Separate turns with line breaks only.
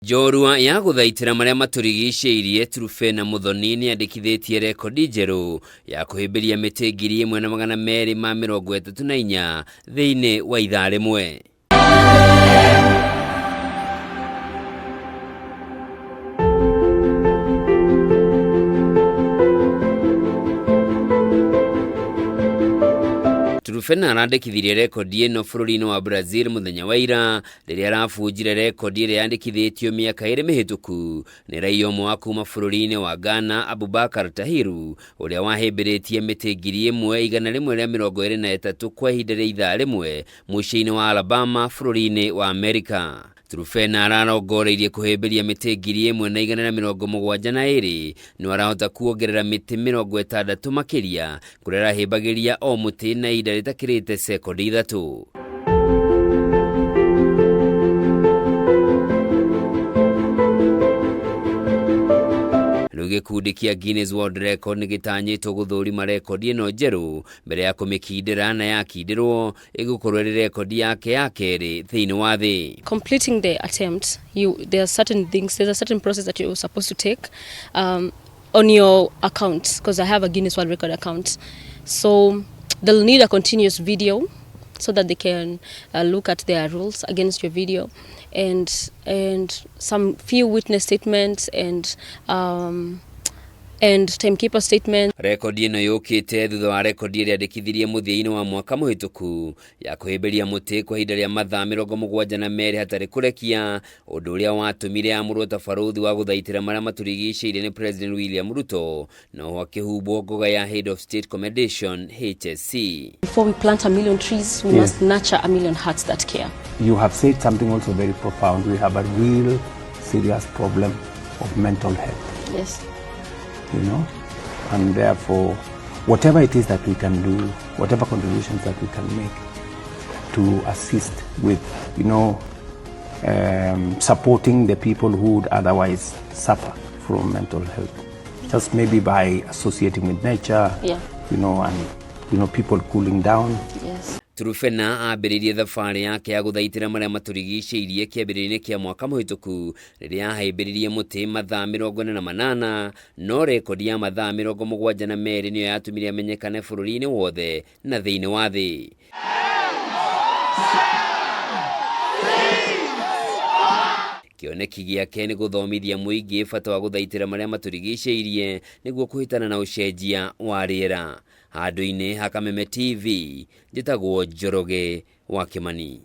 Njorua ya gũthaitĩra marĩa matũrigicĩirie Truphena Muthoni nĩandĩkithĩtie rekondi njerũ ya kũhĩmbĩria mĩtĩ 1234 thĩinĩ wa ithaa rĩmwe. Truphena arandĩkithirie rekondi ĩno bũrũri-inĩ wa Brazil mũthenya wa ira rĩrĩa arabunjire rekondi ĩrĩa yandĩkithĩtio mĩaka ĩrĩ mĩhĩtũku nĩ raia ũmwe wa kuma bũrũri-inĩ wa Ghana Abubakar Tahiru ũrĩa wahĩmbĩrĩtie mĩtĩ 1123 kwa ihinda rĩa ithaa rĩmwe mũciĩ-inĩ wa Alabama bũrũri-inĩ wa Amerika. Truphena ararongoreirie kũhĩmbĩria mĩtĩ 1172 no arahota kuongerera mĩtĩ 60 makĩria kũrĩa arahĩmbagĩria o mũtĩ na ihinda rĩtakĩrĩte sekondi 3. Rĩu gĩkundi kĩa Guinness World Record nĩ gĩtanyĩtwo gũthũrima rekondi ĩno njerũ mbere ya kũmĩkindĩra na yakindĩrwo ĩgũkorwo ĩrĩ rekondi yake ya kerĩ thĩinĩ wa thĩ.
Completing the attempt, there are certain things, there's a certain process that you're supposed to take on your account, because I have a Guinness World Record account. So they'll need a continuous video so that they can look at their rules against your video, and some few witness statements and timekeeper statement.
Rekondi ĩno yũkĩte thutha wa rekondi ĩrĩa yandĩkithirie mũthia-inĩ wa mwaka mũhĩtũku ya kũhĩmbĩria mũtĩ kwa ihinda rĩa mathaa 72 hatarĩ kũrekia, ũndũ ũrĩa watũmire amũrwo ta barũthi wa gũthaitĩra marĩa matũrigicĩirie nĩ President William Ruto, na oho akĩhumbwo ngoga ya Head of State Commendation HSC.
Before we plant a million trees, we must nurture a million hearts that care.
You have said something also very profound. We have a real serious problem of mental health.
Yes.
You know, and therefore, whatever it is that we can do, whatever contributions that we can make to assist with, supporting the people who would otherwise suffer from mental health, just maybe by associating with nature, and people cooling down.
Yes.
Truphena ambĩrĩirie thabarĩ yake ya gũthaitĩra marĩa matũrigicĩirie kĩambĩrĩria-inĩ kĩa mwaka mũhĩtũku rĩrĩa ahĩmbĩririe mũtĩ mathaa 48, no rekondi ya mathaa 72 nĩyo yatũmire amenyekane bũrũri-inĩ wothe na thĩinĩ wa thĩ. Kĩoneki gĩake nĩ gũthomithia mũingĩ bata wa gũthaitĩra marĩa matũrigicĩirie nĩguo kũhĩtana na ũcenjia wa rĩera. Handũ-inĩ ha Kameme TV, njĩtagwo Njoroge wa Kĩmani.